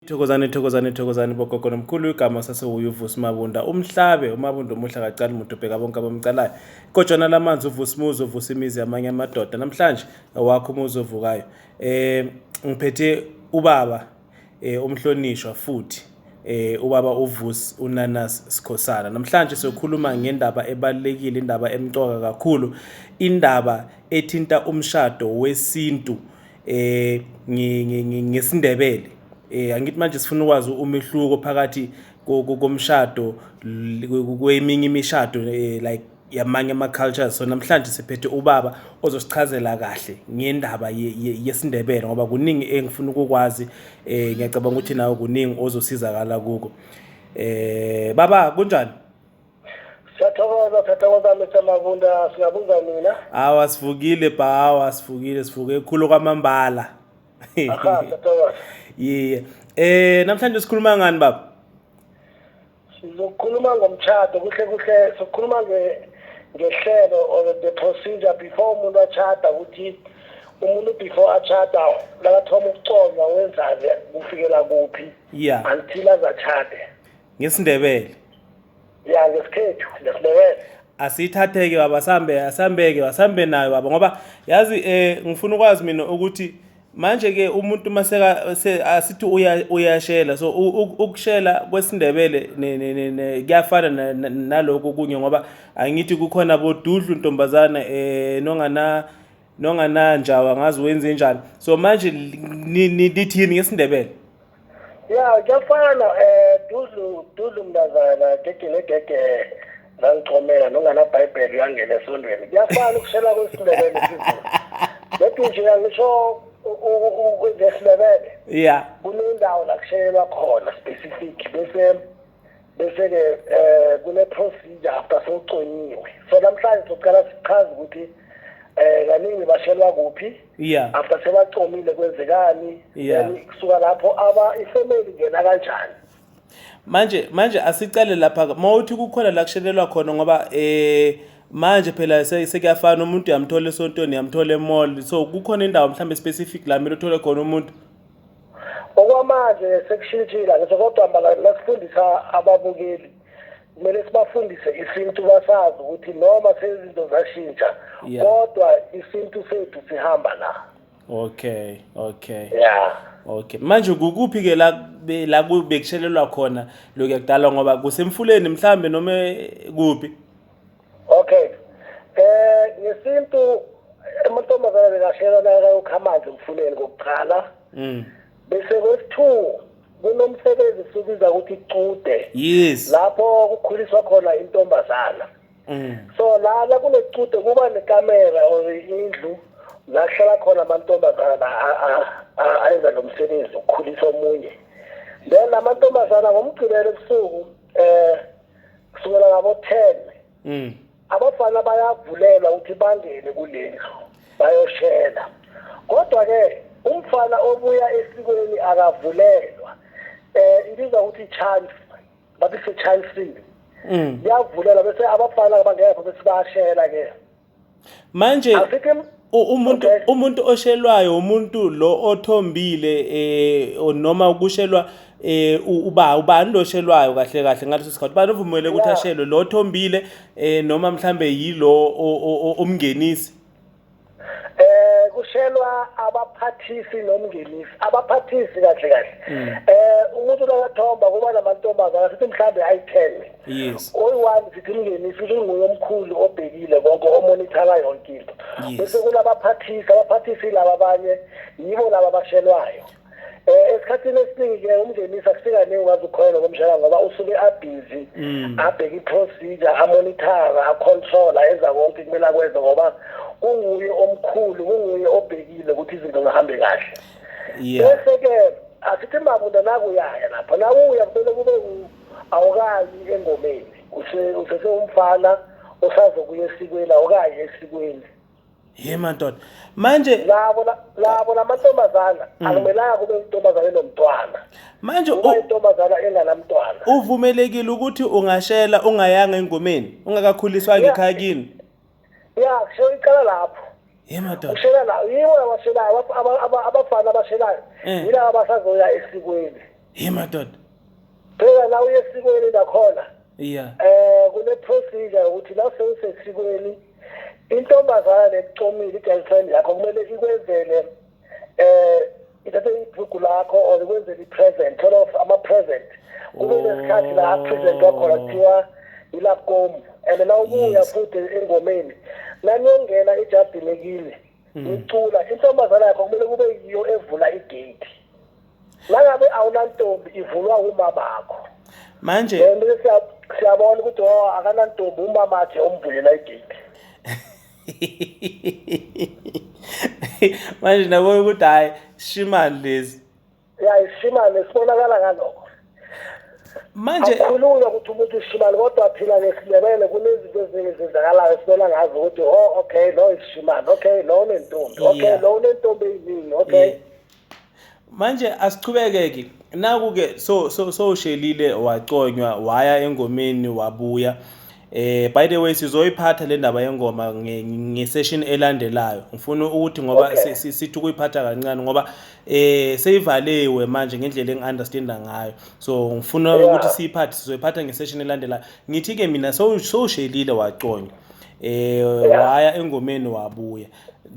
Thokozani, thokozani, thokozani bogogo nomkhulu. Igama sasewuye uVusi Mabunda, umhlabe uMabunda omuhle, akacali muntu, ubheka bonke abamcalayo. Ikotshana lamanzi, uVusi muzi uvusa imizi yamanye amadoda. Namhlanje awakho umuzi ovukayo. Ngiphethe ubaba umhlonishwa futhi ubaba uVusi uNanas Sikhosana. Namhlanje siyokhuluma ngendaba ebalulekile, indaba emcoka kakhulu, indaba ethinta umshado wesintu ngesiNdebele. Angithi manje sifuna ukwazi umehluko phakathi komshado kweminye imishado like yamanye ama-cultures. So namhlanje siphethe ubaba ozosichazela kahle ngendaba yesiNdebele, ngoba kuningi engifuna ukukwazi. Ngiyacabanga ukuthi nawe kuningi ozosizakala kuko. Baba, kunjani? Siyathokoza, siyathokoza Mr Mabunda, singabuza nina. Awa, sivukile bha, awa sivukile, sivuke khulu kwamambala. Aha, siyathokoza. Yeah. Namhlanje sikhuluma ngani, baba? Sizokhuluma ngomtshado, kuhle kuhle sizokhuluma ngehlelo or the procedure before umuntu achata, ukuthi umuntu before achata, lakathoma ukuconywa, wenzani kufikela kuphi until azachate. NgesiNdebele. Ya, ngesikhethu, ngesiNdebele. Asithatheke baba, sambe, asambeke, asambe nayo baba, ngoba yazi ngifuna ukwazi mina ukuthi manje ke umuntu maseka asithi uyashela, so ukushela kwesiNdebele kuyafana nalokho kunye, ngoba angithi kukhona bodudlu ntombazana nongana nongananjawa, ngazi wenze njani. So manje nithini ngesiNdebele? Ya, kuyafana. Duzu duzu mntazana, gege negege zangichomela, nonganabhayibheli uyangena esondweni. Kuyafana ukushela kwesiNdebele isiZulu. Kodwa nje ngisho ngesiNdebele kunendawo la kushelelwa khona specific, bese-ke kune procedure after sewuconyiwe. So namhlanje sokuqala sichaze ukuthi kaningi bashelwa kuphi, after sebacomile kwenzekani, then kusuka lapho aba ifamily ingena kanjani. Manje asicale lapha mawuthi kukhona la kushelelwa khona, ngoba manje phela sekuyafana, umuntu uyamthola esontweni, uyamthola emall, so kukhona indawo mhlawumbe specific la kumele uthole khona umuntu? Okwamanje sekushintshile ngisho, kodwa mala nasifundisa ababukeli kumele sibafundise isintu, basazi ukuthi noma sezinto zashintsha, kodwa isintu sethu sihamba la. Okay. Yeah. Okay, manje kukuphi ke la la bekushelelwa khona lokhu kudala, ngoba kusemfuleni mhlambe noma kuphi? Okay, ngesintu amantombazana bekashela nakayokha amanzi emfuleni kokuqala, bese kwesi-two kunomsebenzi subiza ukuthi icude, lapho kukhuliswa khona intombazana. So la kunecude kuba nekamera or indlu la kuhlala khona amantombazana ayenza lo msebenzi ukukhulisa omunye. Then amantombazana ngoMgqibelo ebusuku, kusukela ngabo 10, abafana bayavulelwa ukuthi bangene kulendlu bayoshela. Kodwa-ke umfana obuya esikweni akavulelwa. Ibizwa ukuthi chance, bathi se-chancing. Kuyavulelwa bese abafana bangekho, bese bayashela-ke. Manje Asithi umuntu umuntu oshelwayo umuntu lo othombile noma kushelwa uba ubani lo oshelwayo kahle kahle ngaleso sikhathi? Ubani ovumele ukuthi ashelwe, lo othombile noma mhlambe yilo omngenisi? Kushelwa abaphathisi nomngenisi. Abaphathisi kahle kahle, umuntu nakathomba kuba namantombazana, sithi mhlambe ayi-10. Oyi-one sithi umngenisi, usho nguye omkhulu obhekile konke, omonithara yonke into. Bese kunabaphathisi. Abaphathisi laba abanye yibo laba abashelwayo. Esikhathini esiningi-ke umngenisi akusikaningi ukwazi ukukholelwa komshela, ngoba usuke abhizi abheke i-procedure, amonithara, acontrola, enza konke kumele akwenze, ngoba kunguye omkhulu, kunguye obhekile ukuthi izinto zihambe kahle. Bese-ke asithi Mabunda, nakuyaya lapha, nakuya kumele kube awukayi engomeni, usesewumfana osazokuya esikweni, awukayi esikweni. Ye madoda, manje Labo lamantombazana akumelanga kube intombazana enomntwana, manje kuba intombazana enganamntwana. Uvumelekile ukuthi ungashela ungayanga engomeni, ungakakhuliswanga ekhaya kini? Ya, kusho icala lapho. Ye madoda. Ushela la, yibo abashelayo, abafana abashelayo, yilaba abasazoya esikweni. Hey madoda. Phela la uye esikweni nakhona. Yeah. Kune procedure ukuthi la sewusesikweni intombazana lekucomile i-girlfriend yakho kumele ikwenzele ithathe ibhuku lakho or ikwenzele i-present, sort of ama-present. Kube nesikhathi la apresentwa khona kuthiwa ilakomu, and la ubuya futhi engomeni naniyongena ejardini ekini nicula, intombazana yakho kumele kube yiyo evula igate. Nangabe awunantombi ivulwa umamakho. Manje then siyabona ukuthi oh akanantombi, umamakhe omvulela igate. Manje nabona ukuthi hayi shimani lezi. Ya, ishimane sibonakala ngalokho. Manje akukhulunywa ukuthi umuntu ishimane, kodwa phila ngesindebele kunezinto eziningi ezenzakalayo sibona ngazo ukuthi oh okay lo ishimane, okay lo unentombi, okay lo unentombi eyiningi, okay. Manje asichubekeke naku ke, so ushelile waconywa waya engomeni wabuya. By the way sizoyiphatha le ndaba yengoma nge-session elandelayo. Ngifuna ukuthi ngoba sithi ukuyiphatha kancane ngoba seyivaliwe manje ngendlela engi-understanda ngayo. So ngifuna ukuthi siyiphathe, sizoyiphatha nge-session elandelayo. Ngithi ke mina sowushelile waconywa. Waya engomeni wabuya.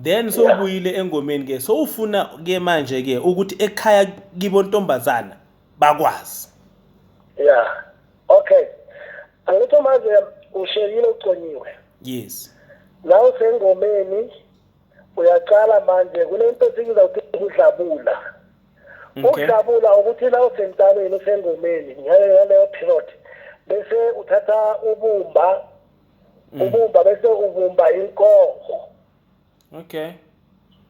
Then sowubuyile engomeni ke, sowufuna ke manje ke ukuthi ekhaya kibo ntombazana bakwazi. Yeah. Okay. Angithi manje ushelile uconyiwe. Yes. La usengomeni uyaqala manje kunento esibiza ukuthi ukudlabula. Ukudlabula ukuthi la usentabeni usengomeni ngaleyo period bese uthatha ubumba, ubumba bese ubumba inkomo. Okay.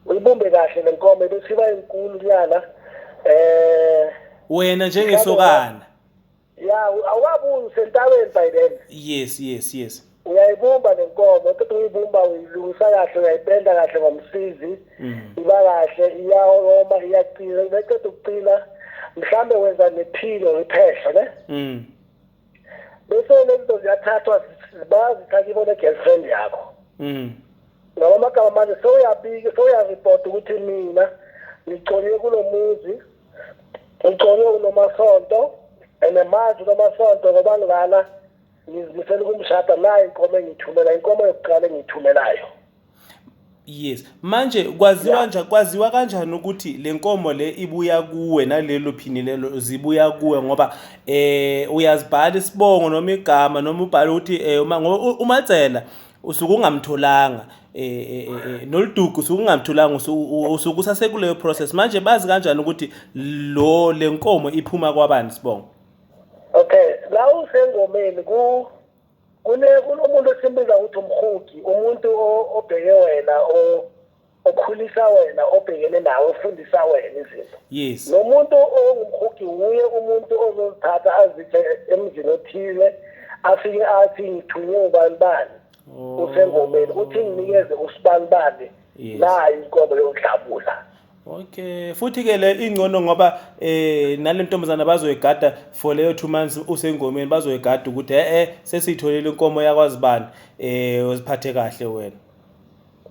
Uyibumbe kahle lenkomo bese iba inkulu nyana. Wena njengesokana. Ya, awabuyi usentabeni by then. Yes, yes, yes. Uyayibumba lenkomo, uqeda uyibumba uyilungisa kahle, uyayipenda kahle ngomsizi. Iba kahle, iyawoma, iyaqina, beqeda ukuqina mhlambe wenza nephilo iphehlo ne? Bese lento ziyathathwa bazithatha ibone girlfriend yakho. Ngoba amagama manje sewuyabika, sewuyareport ukuthi mina ngicoliwe kulomuzi, ngicoliwe kunomasonto, and manje unomasonto ngoba ngilana ngizimisela ukumshada, nayo inkomo engiyithumela, inkomo yokuqala engiyithumelayo. Yes. Manje kwaziwa nje, kwaziwa kanjani ukuthi le nkomo le ibuya kuwe nalelo phini lelo zibuya kuwe, ngoba uyazibhala isibongo noma igama noma ubhala ukuthi uma ngoba uMatsela usuke ungamtholanga, noludugu usuke ungamtholanga, usuke usasekuleyo process. Manje bazi kanjani ukuthi lo le nkomo iphuma kwabani sibongo? Okay, la usengomeni kunomuntu esimbiza ukuthi umhugi, umuntu obheke wena, okhulisa wena, obhekene nawe, ofundisa wena izinto. Yes. Lo muntu ongumhugi uye umuntu ozozithatha azithe emzini othile, afike athi ngithunywe ubani bani usengomeni, uthi nginikeze usibani bani nayo inkomo yokudlabula. Okay, futhi ke le ingcono ngoba nale ntombazana bazoyigada for leyo 2 months usengomeni, bazoyigada ukuthi sesiyitholile inkomo yakwazibani, uziphathe kahle wena.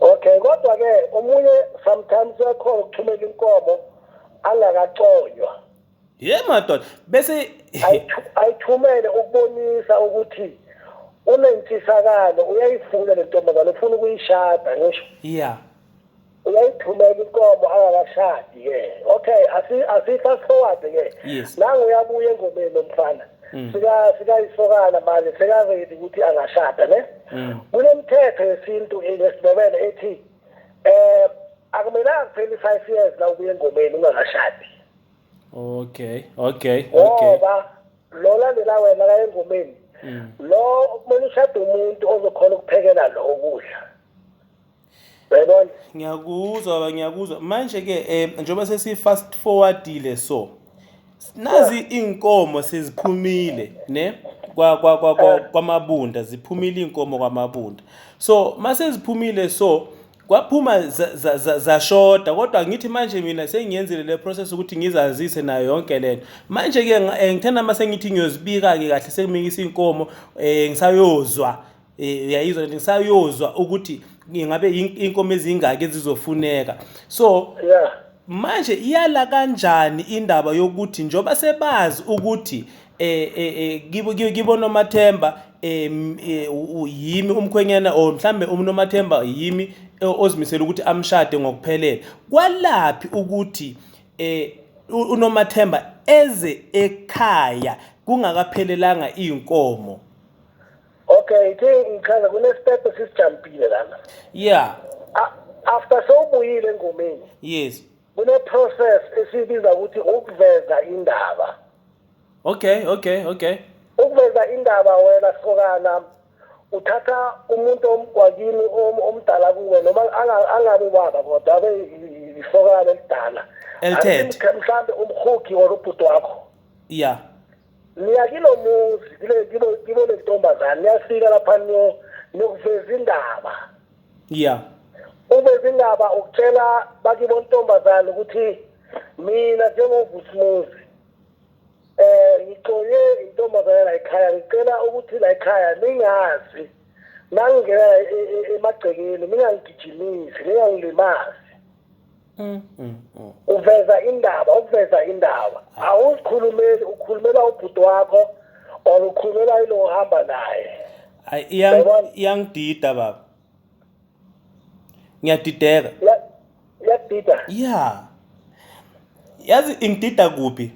Okay, kodwa ke omunye sometimes uyakhona ukuthumela inkomo angakaconywa. Ye madoda, bese ayithumele ukubonisa ukuthi unentshisakalo, uyayifuna le ntombazana, ufuna ukuyishada ngisho. Yeah. Uyayithumela inkomo angakashadi ke. Okay, asi fast forward ke. Nangu uyabuya engomeni nomfana. Sikayisokana manje sekaready ukuthi angashada ne. Kunemthetho yesintu eSindebele ethi akumelanga kuphele 5 years la ubuye engomeni ungakashadi. Okay, okay, okay. Ngoba lo landela wena la engomeni. Lo kumele ushade umuntu ozokhona ukuphekela lo ukudla. Yabona? Ngiyakuzwa baba, ngiyakuzwa. Manje ke njengoba sesi fast forwardile so nazi inkomo seziphumile ne kwa kwa kwa kwaMabunda, ziphumile inkomo kwaMabunda. So mase ziphumile so kwaphuma zashoda, kodwa ngithi manje mina sengiyenzile le process ukuthi ngizazise nayo yonke lento. Manje ke ngithanda mase ngithi ngiyozibika ke kahle sengimikisa inkomo, ngisayozwa uyayizwa lento, ngisayozwa ukuthi ingabe inkomo ezingaki ezizofuneka. So Manje iyala kanjani indaba yokuthi njoba sebazi ukuthi eh eh, eh kibo kibo Nomathemba eh, eh yimi umkhwenyana or mhlambe uNomathemba yimi ozimisela ukuthi amshade ngokuphelele. Kwalaphi ukuthi eh uNomathemba eze ekhaya kungakaphelelanga izinkomo? Okay, ithi ngichaza kune-step esisijampile lana. Yeah. After sewubuyile engomeni. Yes. Kune-process esiyibiza ukuthi ukuveza indaba. Okay. Ukuveza indaba wena sokana uthatha umuntu wakini omdala kuwe noma angabe ubaba kodwa abe isokana elidala. Elithethe. Mhlambe umhugi or ubhuti wakho. Yeah. Niya kilo muzi kile kilo kilo lentombazane niyafika lapha niyokuveza indaba. Yeah. Uveza indaba ukutshela bakibo ntombazane ukuthi mina njengoVusimuzi ngixoye intombazane la ekhaya, ngicela ukuthi la ekhaya ningazi nangingena emagcekeni ningangigijimisi ningangilimazi. Uveza indaba, ukuveza indaba awuzikhulumeli, ukhulumela ubhuti wakho or ukhulumela ilo ohamba naye. Hayi, iyangidida baba, ngiyadideka. Iyakudida? Yeah, yazi ingidida kuphi?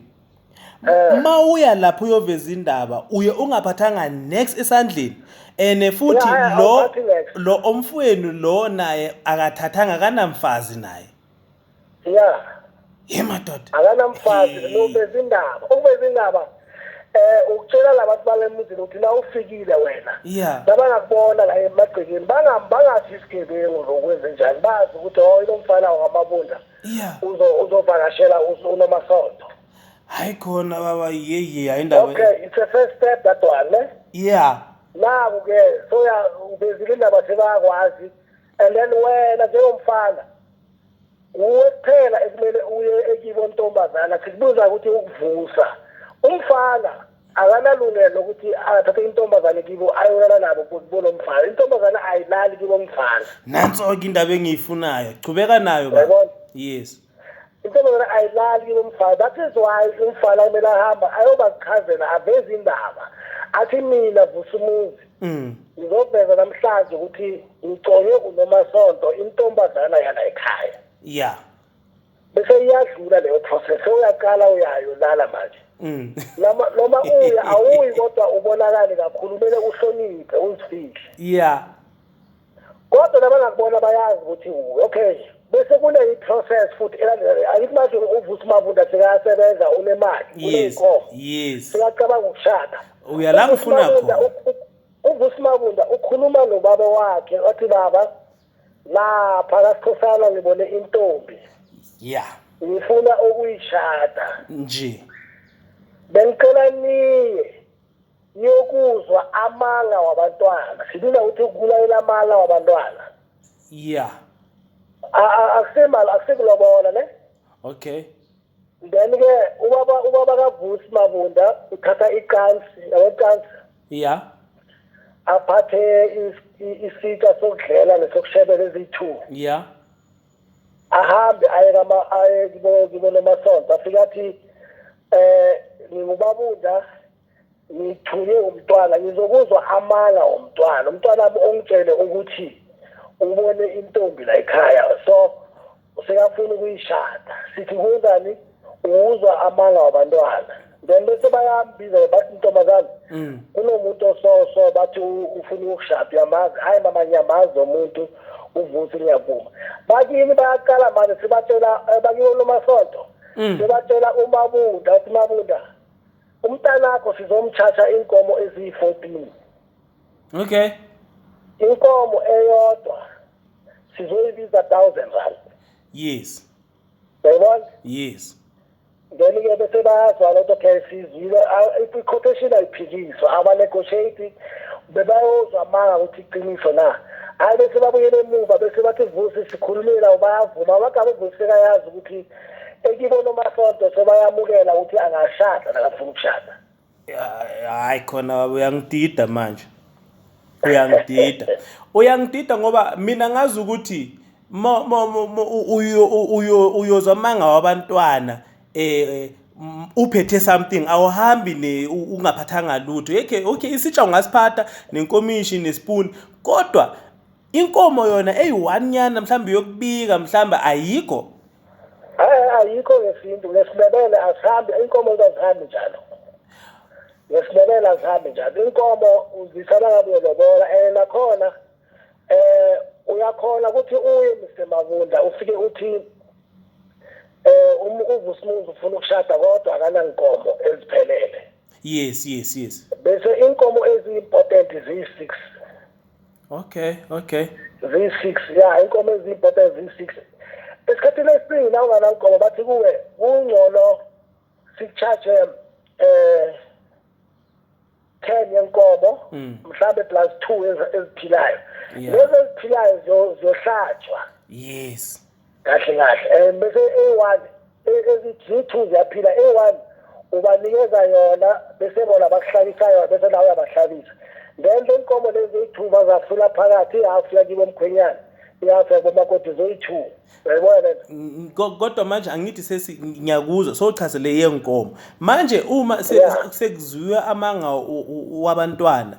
Mawuya lapho uyoveza indaba uye ungaphathanga next esandleni, ene futhi lo lo omfowenu lo naye akathathanga, kanamfazi naye. Yeah. Ye madoda. Akanamfazi noveza indaba. Ukuveza indaba ukutshela labantu balemuzini ukuthi na ufikile wena. Yeah. Nabangakubona la emagcekeni bangathi isigebengu lokwenze njani, bazi ukuthi oh lo mfana wakwaMabunda. Yeah. Uzovakashela uNomasonto. Hayi khona baba, yeye hayi indaba. Okay, it's a first step that one, ne? Yeah. Naku ke soya uvezile indaba sebayakwazi, and then wena njengomfana uwe kuphela ekumele uye ekibo ntombazana. Sikubuza ukuthi ukuvusa umfana akanalungelo ukuthi athathe intombazane kibo ayolala nabo kubo mfana. Intombazane ayilali kibo mfana. Nanso-ke indaba engiyifunayo, chubeka nayo baba. Yes. Intombazane ayilali kibo mfana. That is why umfana kumele ahamba ayobachazela, aveze indaba athi mina Vusumuzi ngizoveza namhlanje ukuthi ngiconywe uNomasonto intombazana yana ekhaya. Yeah. Bese iyadlula leyo process, sewuyaqala uyayolala manje. Noma uya awuyi kodwa ubonakale kakhulu, kumele uhloniphe uzifihle. Yeah. Kodwa nabangakubona bayazi ukuthi okay, bese kune process futhi elandelayo. Angithi manje uVusi Mabunda sekayasebenza, unemali, uneyinkomo. Yes. Seyacabanga ukushada. Uyala ngifuna khona. uVusi Mabunda ukhuluma nobaba wakhe wathi baba lapha kaSikhosana ngibone intombi. Yeah. Ngifuna ukuyishada. Nje. Bengicela niye niyokuzwa amanga wabantwana. Sibiza ukuthi ukulayela amanga wabantwana. Yeah. Akusimali, akusikulobola ne? Okay. Then ke ubaba kaVusi Mabunda uthatha icansi, yabo icansi. Yeah. Aphathe isitsha sokudlela nesokushebela eziyi-2. Yeah. Ahambe aye aye kibo Nomasonto, afike athi nginguBabunda, ngithunywe umntwana, ngizokuzwa amanga womntwana. Umntwana ongitshele ukuthi ubone intombi la ekhaya, so usekafuna ukuyishada. Sithi kuzani? Uzwa amanga wabantwana. Then bese bayambiza bathi ntombazane, kunomuntu ososo bathi ufuna ukushada, uyamazi? Hayi mama, ngiyamazi umuntu, uVusi, ngiyavuma. Bakini bayaqala manje sibatshela bakibo Nomasonto, sibatshela uMabunda, athi Mabunda umntanakho sizomtshatsha inkomo eziyi-14. Okay. Inkomo eyodwa sizoyibiza 1000 rand. Yes. Uyabona? Yes. Then ke bese bayazwana ukuthi okay sizwile, i-quotation ayiphikiswa, aba-negotiate, bebayozwa amanga ukuthi iqiniso na. Hayi bese babuyele emuva bese bathi Vusi sikhulumile, bayavuma. Bagabe uVusi sekayazi ukuthi ekibo Nomasonto sebayamukela ukuthi angashada nakafuna ukushada. Hayi khona uyangidida manje. Uyangidida. Uyangidida ngoba mina ngazi ukuthi Uyozwa amanga wabantwana, uphethe something, awuhambi ne ungaphathanga lutho. Okay, isitsha ungasiphatha, nenkomishi, nespoon, kodwa inkomo yona eyi-one nyana mhlawumbe yokubika, mhlawumbe ayikho. Ayikho ngesintu. NgesiNdebele asihambi, inkomo azihambi njalo. NgesiNdebele azihambi njalo inkomo, uzisala ngabe uyolobola. And nakhona uyakhona ukuthi uye, Mr Mabunda, ufike uthi uVusimuzi ufuna ukushada kodwa akanankomo eziphelele. yes yes yes Bese inkomo ezi-important ziyi-six. Ziyi-six, ya, inkomo ezi-important ziyi-six. Esikhathini esiningi na unganankomo, bathi kuwe kungcono siku-charge 10 yenkomo, mhlambe plus 2 eziphilayo. Lezi eziphilayo ziyohlatshwa. Kahle kahle, bese eyi-one, eziyi-two ziyaphila, eyi-one ubanikeza yona, bese bona bakuhlabisa yona, bese nawe uyabahlabisa. Then le nkomo lezi eyi-two bazahlula phakathi, ihafu yakibo mkhwenyana, ihafu yabomakoti, zoyi-two. Uyayibona lento? Kodwa manje angithi sesi ngiyakuzwa sowuchazele yenkomo. Manje uma sekuziwa amanga wabantwana,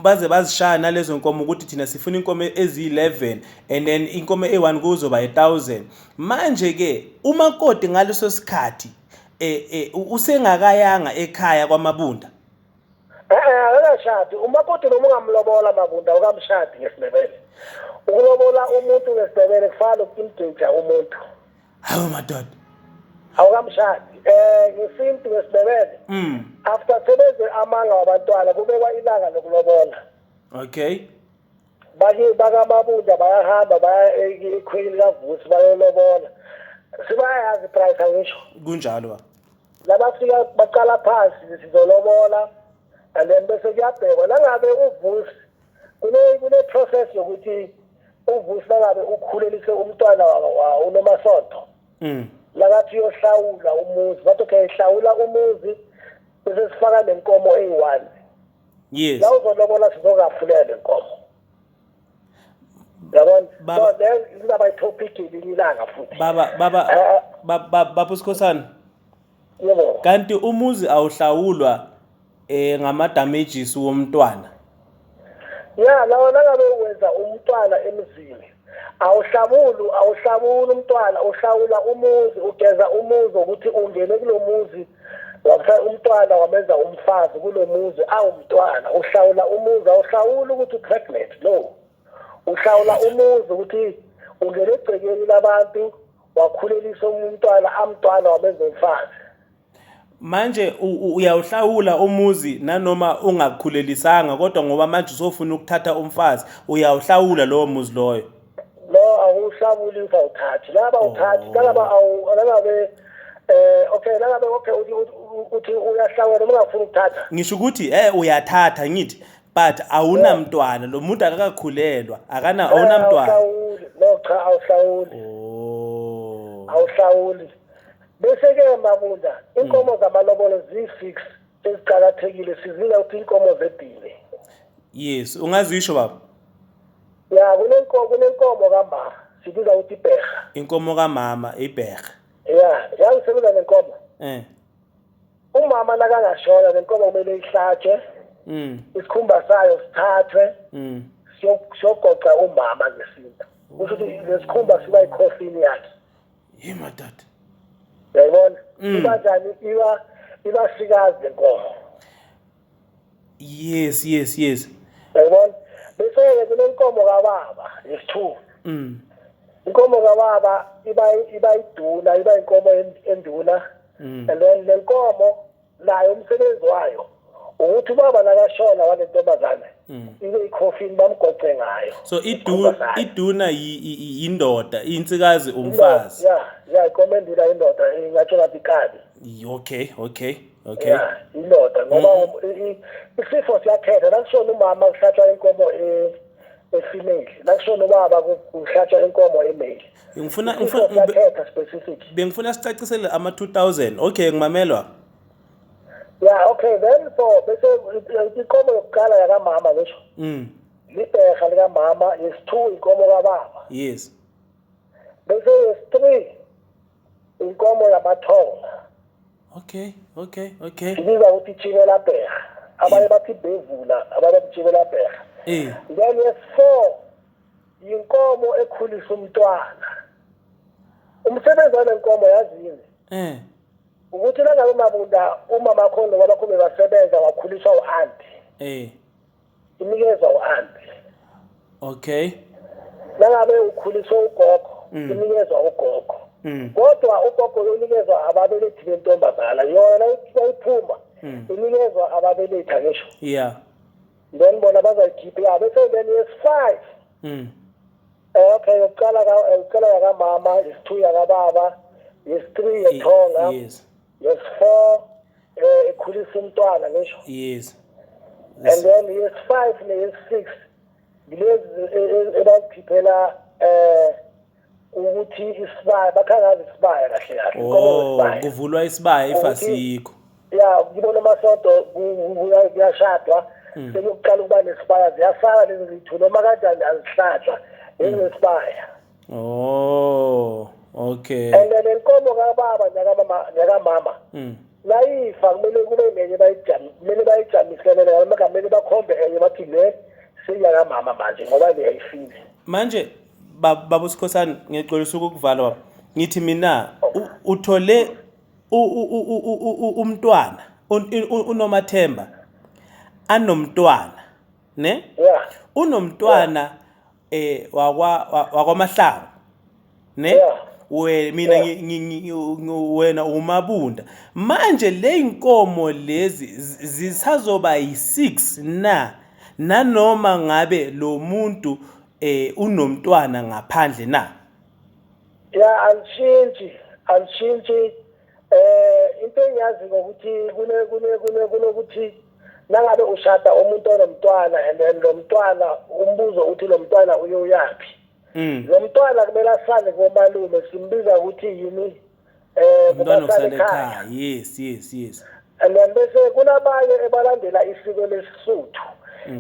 baze bazishaya nalezo nkomo ukuthi thina sifuna inkomo eziyi-11 and then inkomo eyi-1 kuzoba i-1000. Manje ke umakoti ngaleso sikhathi usengakayanga ekhaya kwaMabunda. Akakashadi umakoti. Noma ungamlobola, Mabunda, ukamshadi ngesiNdebele. Ukulobola umuntu ngesiNdebele kufana noku-engage umuntu. Hawu madoda. Awukamshadi ngesintu, ngesiNdebele. After sebeze amanga wabantwana, kubekwa ilanga lokulobola. Bake bakaMabunda bayahamba, baya ekhweni likaVusi, bayolobola. Sibayazi price, angisho? Kunjalo, baba. Labafika baqala phansi, sizolobola, and then bese kuyabhekwa nangabe uVusi kune process yokuthi uVusi nangabe ukhulelise umntwana uNomasonto, lakathi uyohlawula umuzi, bathi okay, hlawula umuzi, bese sifaka nenkomo eyi-one. La uzolobola sizokafulela lenkomo, yabona? Baba- So then izaba i-topic elinye ilanga futhi. Baba, baba uSikhosana. Yebo. Kanti umuzi awuhlawulwa ngama damages womntwana? Ya, lawa nangabe wenza umntwana emzini, awuhlabulu, awuhlabuli umntwana, uhlawula umuzi, ugeza umuzi ukuthi ungene kulo muzi, wafaka umntwana, wamenza umfazi kulo muzi awumntwana. Uhlawula umuzi, awuhlawuli ukuthi u-pregnant, no. Uhlawula umuzi ukuthi ungene egcekeni labantu, wakhulelisa umntwana, amntwana, wamenza umfazi. Manje uyawuhlawula umuzi nanoma ungakukhulelisanga, kodwa ngoba manje usofuna ukuthatha umfazi, uyawuhlawula lowo muzi loyo? No, awuhlawuli if awuthathi. Laba awuthathi, nalaba awu nangabe okay, nangabe okay, uthi uyahlawula noma ungafuni ukuthatha. Ngisho ukuthi uyathatha ngithi, but awunamntwana, lo muntu akakakhulelwa, akana, awunamntwana. Awuhlawuli, no, cha, awuhlawuli. Awuhlawuli. Bese ke, Mabunda, inkomo zamalobolo ziyi-six eziqakathekile, sizibiza ukuthi inkomo zedini. Yes, ungazisho, baba? Ya, kunenkomo kama, sibiza ukuthi ibheha. Inkomo kamama, ibheha. Ya, yangisebenza nenkomo. Umama nakangashona, nenkomo kumele ihlatshwe, isikhumba sayo sithathwe, siyogoqa umama ngesintu. Kusho ukuthi lesikhumba siba ikhofini yakhe. Hey madoda. Uyayibona? Iba njani? Iba sikazi lenkomo. Yes. Uyayibona? Bese-ke kunenkomo kababa yesi-two. Inkomo kababa iba iduna, iba inkomo enduna. And then le nkomo nayo umsebenzi wayo ukuthi ubaba nakashona wale ntombazane, ibe ikhofini, bamgoce ngayo. So isikhumba sayo. Iduna yindoda, insikazi umfazi. Ya, inkomo enduna indoda, ingatsho ngathi ikabi. Okay. Ya, indoda, ngoba isifo siyakhetha. Nakushona umama kuhlatshwa inkomo e-female, nakushona ubaba kuhlatshwa inkomo e-male. Ngifuna Isifo ngifuna siyakhetha specific. Bengifuna sicacisele ama 2000. Okay, ngimamelwa. Ya, okay, then for bese inkomo yokuqala yakamama ngisho. Libheha likamama. Yesi-2 inkomo kababa. Yes. Bese yesi-3 inkomo yamathonga. Okay. Ibiza ukuthi itshibela bheha. Abanye bathi bevula, abanye bathi itshibela bheha. Then yesi-4 inkomo ekhulisa umntwana. Umsebenzi wale nkomo yazini? Ukuthi nangabe Mabunda umama khona nobaba kho bebasebenza, wakhuliswa u-anti. Inikezwa u-anti. Okay. Nangabe ukhuliswe ugogo, inikezwa ugogo. Kodwa ugogo unikezwa ababelethi bentombazana. Yona iphuma inikezwa ababelethi, angisho. Yeah. Then bona bazayikhipha. Bese then yes-5. Okay, yokuqala yakamama, yesi-2 yakababa, yesi-3 yethonga. Yes. Yes-4 ekhulisa umntwana, ngisho. Yes. And then yes-5 ne-yes-6 ngilezi ebazikhiphela ukuthi isibaya, bakhangazi isibaya kahle kahle. Oh, kuvulwa isibaya ifasikho. Ya, ngibona amasonto kuyashadwa, sekuqala ukuba nesibaya, ziyasala lezi zithu noma kanjani azihlatshwa lezi nesibaya. Oh, okay. And then inkomo kababa nakamama nakamama nayifa kumele kube nenye kumele bayijamiselele, noma kumele bakhombe enye bathi le seyakamama manje ngoba le ayifile. Manje baba uSikhosana, ngixolisa ukukuvala baba. Ngithi mina uthole umntwana uNomathemba anomntwana, ne? Yeah. Unomntwana wakwaMahlangu, ne? Yeah. We mina wena uMabunda. Manje le inkomo lezi zisazoba yi6 na nanoma ngabe lo muntu unomntwana ngaphandle na? Ya, alishintshi. Into engiyazi ngokuthi kune kune kune kunokuthi nangabe ushada umuntu onomntwana, and then lo mntwana, umbuzo uthi lo mntwana uyoyaphi? Lo mntwana kumele asale komalume, simbiza ukuthi yini? Umntwana kumasala okusala ekhaya. Ekhaya. Yes. And then bese kunabanye ebalandela isiko lesisuthu.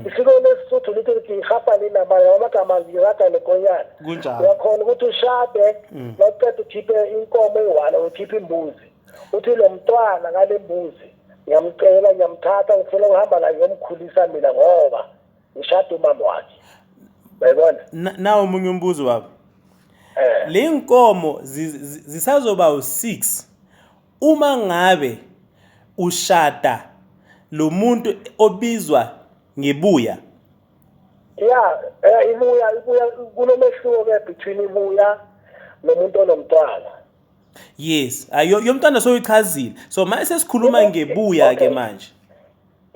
Isiko lesisuthu lithi lithi ihapa linamali amagama ngiraga nekonyana. Kunjalo. Uyakhona ukuthi ushade, mawuqeda ukhiphe inkomo eyi-1, ukhiphe imbuzi, uthi lo mntwana ngale mbuzi ngiyamcela, ngiyamthatha, ngifuna ukuhamba naye ngiyomkhulisa mina ngoba ngishada umama wakhe, uyayibona? Nawo omunye umbuzo, baba. Le nkomo zisazoba u6 uma ngabe ushada lo muntu obizwa ngebuya? Ya, ibuya kunomehluko ke between ibuya nomuntu onomntwana. Yes, ayo yomntwana soyichazile. So manje sesikhuluma ngebuya ke manje.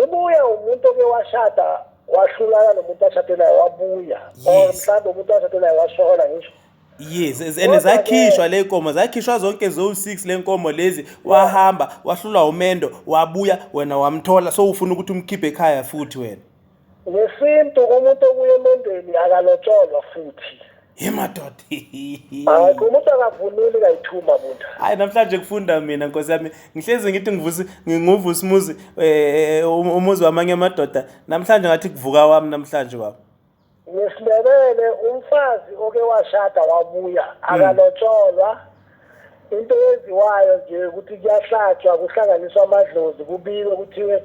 Ibuya umuntu oke washada, wahlulana nomuntu ashade naye, wabuya, or mhlawumbe umuntu ashade naye washona, ngisho. Yes, and zakhishwa le nkomo, zakhishwa zonke zo6 le nkomo lezi, wahamba wahlulwa umendo, wabuya, wena wamthola, so ufuna ukuthi umkhiphe ekhaya futhi wena. Ngesintu umuntu obuya emendweni akalotsholwa futhi. Hey madoda. Hayi, umuntu akavunuli kayithuma bunda. Hayi, namhlanje kufunda mina, nkosi yami. Ngihlezi ngithi ngivusi nginguvusa umuzi, umuzi wamanye amadoda. Namhlanje ngathi kuvuka wami namhlanje, baba. NgesiNdebele umfazi oke washada wabuya akalotsholwa. Into eyenziwayo nje ukuthi kuyahlatshwa, kuhlanganiswa amadlozi, kubikwe kuthiwe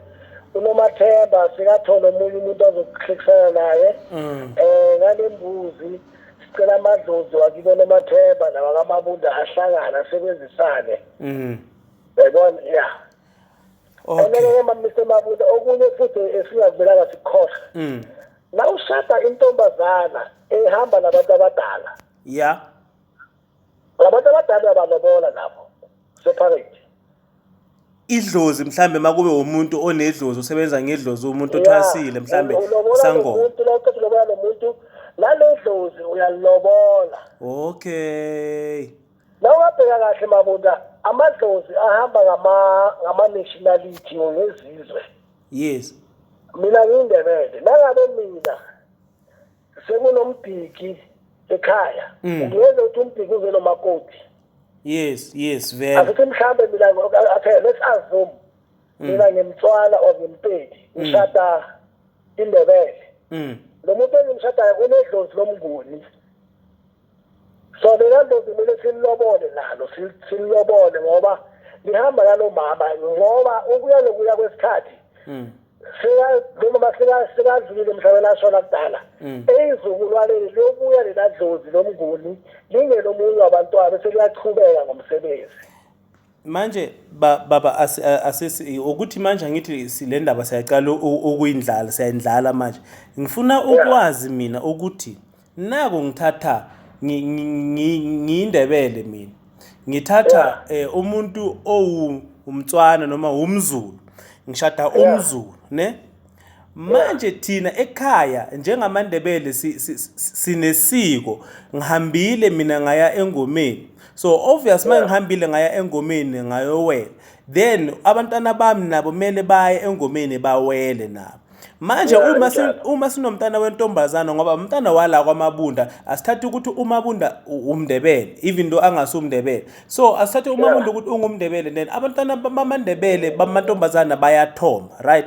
uNomathemba sekathola omunye umuntu azokuhlekisana naye. Ngale mbuzi sicela amadlozi wakibo Nomathemba nawakaMabunda ahlangana asebenzisane. Yayibona, ya. And Mr Mabunda, okunye futhi esingakumelanga sikukhohlwe. Na ushada intombazana ehamba nabantu abadala. Abantu abadala abalobola nabo. Separate. Idlozi mhlambe makube umuntu onedlozi, usebenza ngedlozi, umuntu othwasile mhlambe, Ulobola sangoma. Umuntu lo qeda ulobola lo muntu nale dlozi uyalobola. Na ungabheka kahle Mabunda, amadlozi ahamba ngama nationality ngezizwe. Mina ngiyiNdebele, nangabe mina sekunombhiki ekhaya, ngiyeza ukuthi umbhiki uze nomakoti. Yes, vele. Asithi mhlambe mina, okay, let's assume mina ngimtswana or ngimpedi, ngishada iNdebele. Lo muntu engimshadayo unedlozi lomnguni. So lela dlozi kumele sililobole nalo, sililobole ngoba lihamba nalo mama, ngoba ukuya nokuya kwesikhathi lo mama sekadlulile emhlabeni, ashona kudala. Eyizukulwaneni liyobuya lela dlozi lomnguni lingelomunye wabantwana, bese liyachubeka ngomsebenzi. Manje baba, asisi ukuthi manje angithi le ndaba siyaqala ukuyindlala, siyayindlala manje. Ngifuna ukwazi mina ukuthi naku ngithatha ngiyindebele mina, ngithatha umuntu owumtswana noma umZulu, ngishada umZulu ne. Manje thina ekhaya njengamaNdebele sinesiko, ngihambile mina ngaya engomeni, so obvious uma ngihambile ngaya engomeni ngayowela, then abantwana bami nabo kumele baye engomeni bawele nabo. Manje uma uma sinomntana wentombazana, ngoba umntana wala kwaMabunda, asithathe ukuthi uMabunda umNdebele even though angasumNdebele, so asithathe uMabunda ukuthi ungumNdebele, then abantwana bamaNdebele bamantombazana bayathomba, right?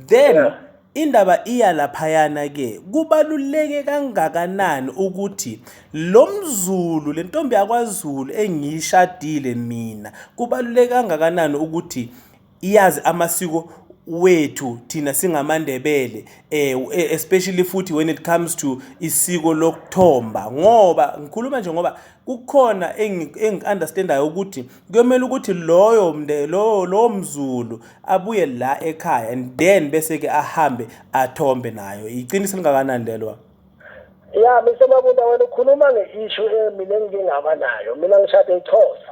Then indaba iya laphayana ke, kubaluleke kangakanani ukuthi lo mZulu, le ntombi yakwaZulu engiyishadile mina, kubaluleke kangakanani ukuthi iyazi amasiko wethu thina singamaNdebele, especially futhi when it comes to isiko lokuthomba? Ngoba ngikhuluma nje ngoba kukhona engi-understandayo ukuthi kuyomele ukuthi loyo mnde lowo lowo mZulu abuye la ekhaya and then bese ke ahambe athombe nayo. Iqiniso lingakanani lelo? Ya, Mr Mabunda, wena ukhuluma nge-issue mina engike ngaba nayo. Mina ngishade iXhosa.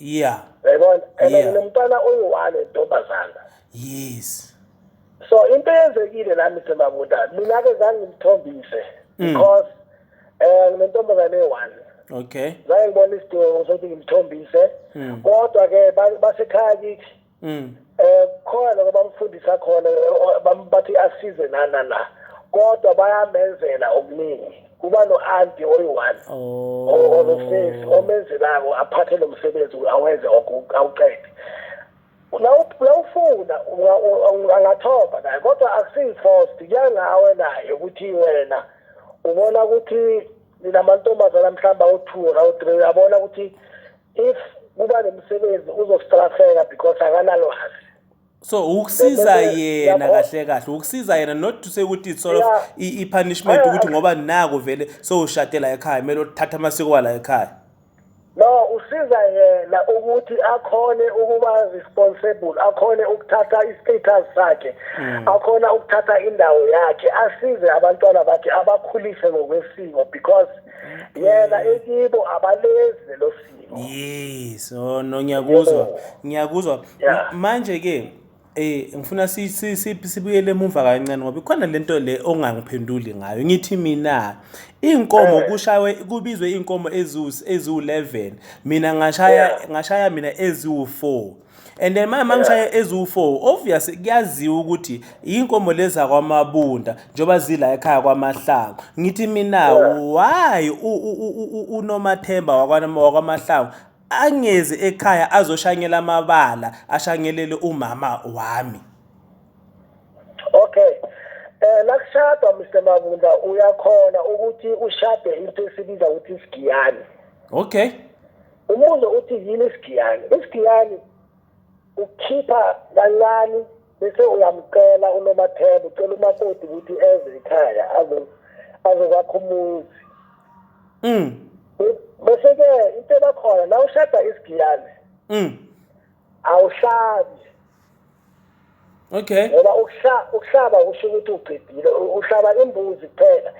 Uyayibona? And nginomntwana oyi-one entombazana. So into eyenzekile la, Mr Mabunda, mina-ke zange ngimthombise because nginentombazane eyi-one. Zange ngibone isidingo sokuthi ngimthombise, kodwa-ke basekhaya kithi khona lokho bamfundisa khona, bathi asize nana la, kodwa bayamenzela okuningi. Kuba no-aunty oyi-one onosesi omenzelako, aphathe lo msebenzi, awenze awuqede. Nawufuna angathomba naye, kodwa akusiyi-forced. Kuya ngawe naye ukuthi wena ubona ukuthi ninamantombazana mhlawumbe awu-two or awu-three, uyabona ukuthi if kuba nemsebenzi uzostrafeka because akanalwazi. So ukusiza yena kahle kahle, ukusiza yena, not to say ukuthi it's sort of i-punishment ukuthi ngoba nako vele sowushadela ekhaya, kumele uthathe amasiko wala ekhaya. No, usiza yena ukuthi akhone ukuba responsible, akhone ukuthatha i-status sakhe, akhona ukuthatha indawo yakhe, asize abantwana bakhe, abakhulise ngokwesiko, because yena ekibo abalezi lelo siko. Yes, oh no, ngiyakuzwa, ngiyakuzwa. Manje ke ngifuna sibuyele emuva kancane ngoba ikhona lento le ongangiphenduli ngayo. Ngithi mina inkomo kushawe kubizwe inkomo eziwu-11, mina ngashaya ngashaya mina eziwu-4, and then manje mangishaya eziwu-4, obvious kuyaziwa ukuthi inkomo lezi zakwaMabunda njengoba zila ekhaya kwaMahlangu. Ngithi mina, why uNomathemba wakwaMahlangu angezi ekhaya azoshanyela amabala, ashanyelele umama wami? Okay, nakushadwa, Mr Mabunda, uyakhona ukuthi ushade into esibiza ukuthi isigiyani. Umbuzo uthi yini isigiyani? Isigiyani ukhipha kancane bese uyamcela uNomathemba, ucela umakoti ukuthi eze ekhaya azokwakha umuzi. Bese-ke into ebakhona na ushada isigiyani, awuhlabi. Ngoba ukuhlaba kusho ukuthi uqedile. Uhlaba imbuzi kuphela.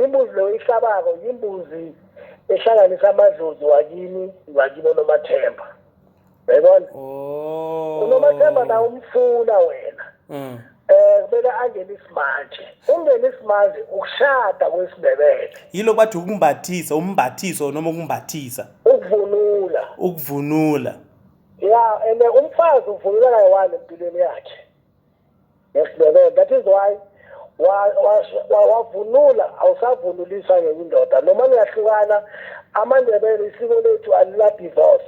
Imbuzi leyo ihlabako yimbuzi ehlanganisa amadlozi wakini, wakibo Nomathemba, uyayibona? Oh. UNomathemba na umfuna wena, kumele angene isimanje. Ungene isimanje ukushada kwesiNdebele. Yilo bathi ukumbathisa, umbathiso noma ukumbathisa. Ukuvunula. Ukuvunula. Ya, and umfazi uvunula kayi-one empilweni yakhe ngesiNdebele. That is why wavunula, awusavunuliswa ngenye indoda noma niyahlukana. AmaNdebele, isiko lethu alila divorce.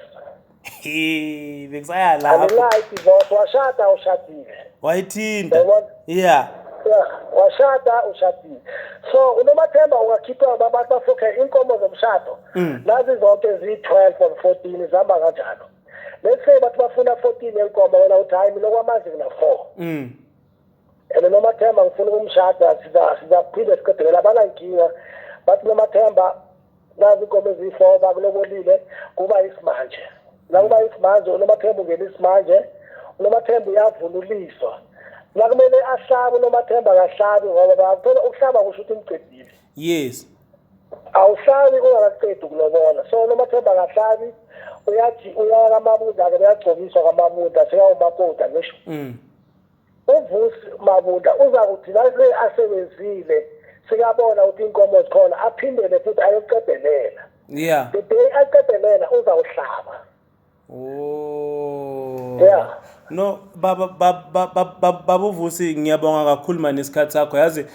He, bekusaya lapho. Alila divorce. Washada, awushadile. Wayithinta. Uyabona? Yeah. Yeah, washada, ushadile. So uNomathemba ungakhipha abantu bafokhe inkomo zomshado. Nazi zonke ziyi-12 or 14, zihamba kanjalo. Let's say bathi bafuna 14 yenkomo, wena uthi, "Hayi, mina okwamanje ngina-4 and uNomathemba ngifuna ukumshada, sizaphinde siqedelela." Abanankinga, bathi Nomathemba, nazi inkomo eziyi-4, bakulobolile, kuba isimanje. La kuba isimanje, uNomathemba ungena isimanje, uNomathemba uyavunuliswa. La kumele ahlabe uNomathemba, akahlabi ngoba phela ukuhlaba kusho ukuthi umcedile. Awuhlabi ungakaqedi ukulobola, so uNomathemba akahlabi, uyathi uya kaMabunda-ke, uyagcokiswa kaMabunda, sekawumakoti, angisho? UVusi Mabunda uza kuthi la asebenzile, sikabona ukuthi inkomo zikhona, aphindele futhi ayoqedelela. The day aqedelela, uzawuhlaba. Oh. Yeah. No, baba baba uVusi, ngiyabonga kakhulu mani isikhathi sakho. Yazi,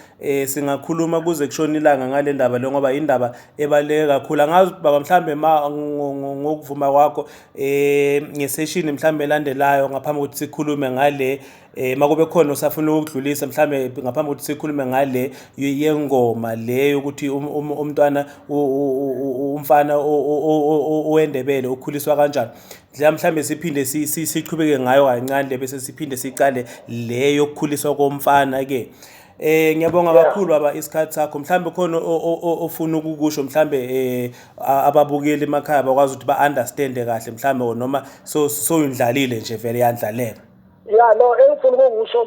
singakhuluma kuze kushona ilanga ngale ndaba le, ngoba indaba ebaluleke kakhulu. Angazi baba, mhlambe ma ngokuvuma kwakho, ngesession mhlambe elandelayo, ngaphambi kokuthi sikhulume ngale, makube khona usafuna ukudlulisa mhlambe ngaphambi kokuthi sikhulume ngale yengoma le yokuthi umntwana umfana owendebele ukhuliswa kanjani, mhlambe siphinde sichubeke ngayo kancane le, bese siphinde sicale le yokukhuliswa komfana ke. Ngiyabonga kakhulu baba isikhathi sakho. Mhlambe khona ofuna ukukusho, mhlambe ababukeli emakhaya bakwazi ukuthi ba-understand kahle mhlambe, noma so soyindlalile nje, vele yandlaleka? Ya, no, engifuna ukukusho